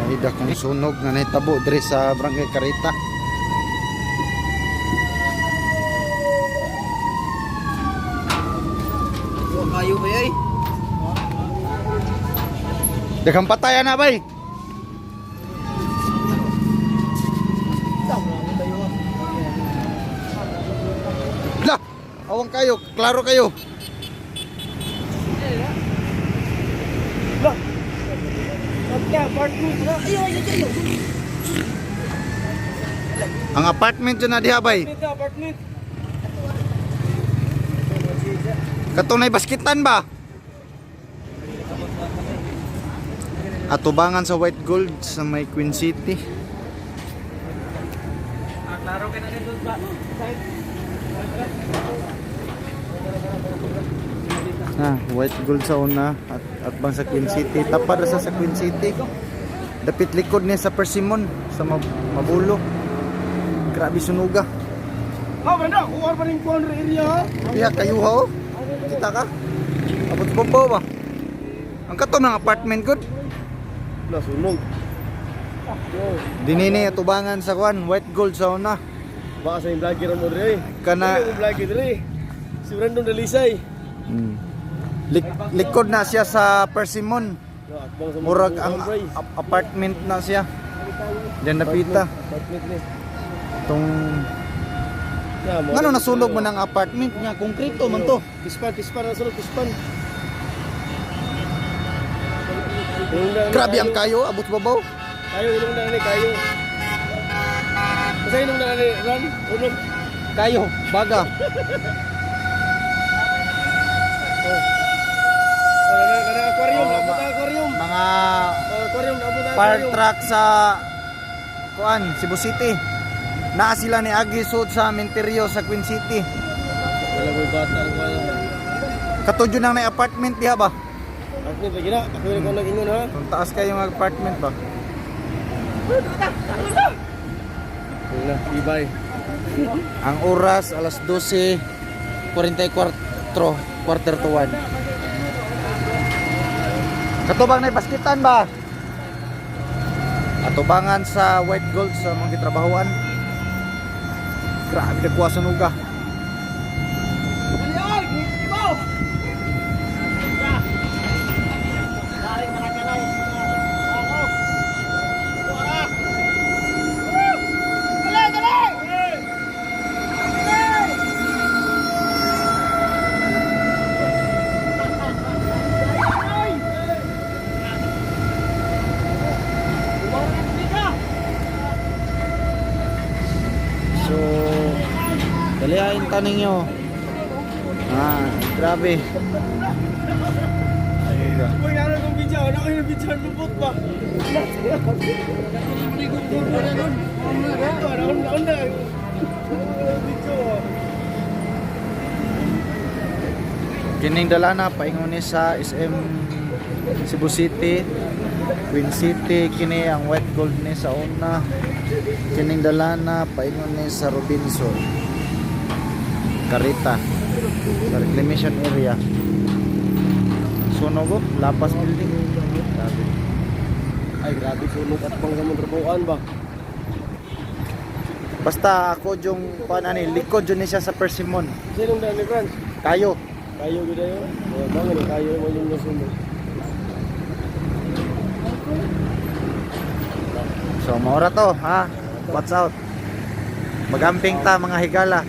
Ay, dakong sunog nga nahitabo diri sa Barangay Carita. Kayo ba ay? Daghang patayan na bay. Lah, awang kayo, klaro kayo. Ang apartment dyan na diha bay. Apartment. Katong nay baskitan ba? Atubangan sa White Gold sa may Queen City. Klaro ka na rin ba? Ah, White Gold sa una at bang sa Queen City. Tapad ra sa Queen City. Dapit likod niya sa Persimmon sa Mabulo. Grabe sunuga. Oh, Brando, kuha pa rin corner area ha. Diha kayo ha oh. Kita ka? Abot sa babaw ba? Ang kato ng apartment good. Nasunog. Dinini atubangan sa kuan, White Gold sa una. Baka sa yung vlogger mo dre. Kana Yung vlogger dre. Si Brandon Dalisay. Likod na siya sa Persimmon. Atbang sa mga Murag ang buhay. apartment na siya. Diyan napita. Apartment ni. Itong Ya, mo. ngano nasunog man ang apartment niya, konkreto man to. Pispan, pispan, nasunog, pispan. Grabe ang kayo, abot babaw. Kayo, ilong na ni, kayo. Kasi ilong na ni, Ran, unog. Kayo, baga. Oh, kana aquarium, Oh, naabot ang aquarium. Mga Oh, aquarium, naabot ang fire aquarium. truck sa kuan, Cebu City. Naa sila ni Agi Sud sa Menterio sa Queen City. Wala ko'y bata ang kuwan. Katudyo nang na apartment diha ba? Apartment lagi na, ako rin ko nag-ingon ha. Kung taas kayo ng apartment ba? Wala, ibay. Ang oras alas 12:44, quarter to 1. Katubang na baskitan ba? Atubangan sa White Gold sa mga gitrabahoan. Grabe nagkuha sa nuga. So, dalihain taning nyo. Ah, grabe. Uy, naroon kong video, ano kayo video, lupot ba? Ito, naon naon na. Video. Kining dala na paingon ni sa SM Cebu City, Queen City kini ang White Gold ni sa una. Kining dala na paingon ni sa Robinson. Carita sa reclamation area. Sunog oh, Lapas building. Grabe. Ay, grabe sunog at pang sa trabuan ba? Basta ako yung kuan ani likod jud ni siya sa Persimmon. Sinong daan ni Franz? Kayo. Kayo gud ayo. Oh, bangan ni kayo mo yung nasunog. So maura to ha. Watch out. Magamping ta mga higala.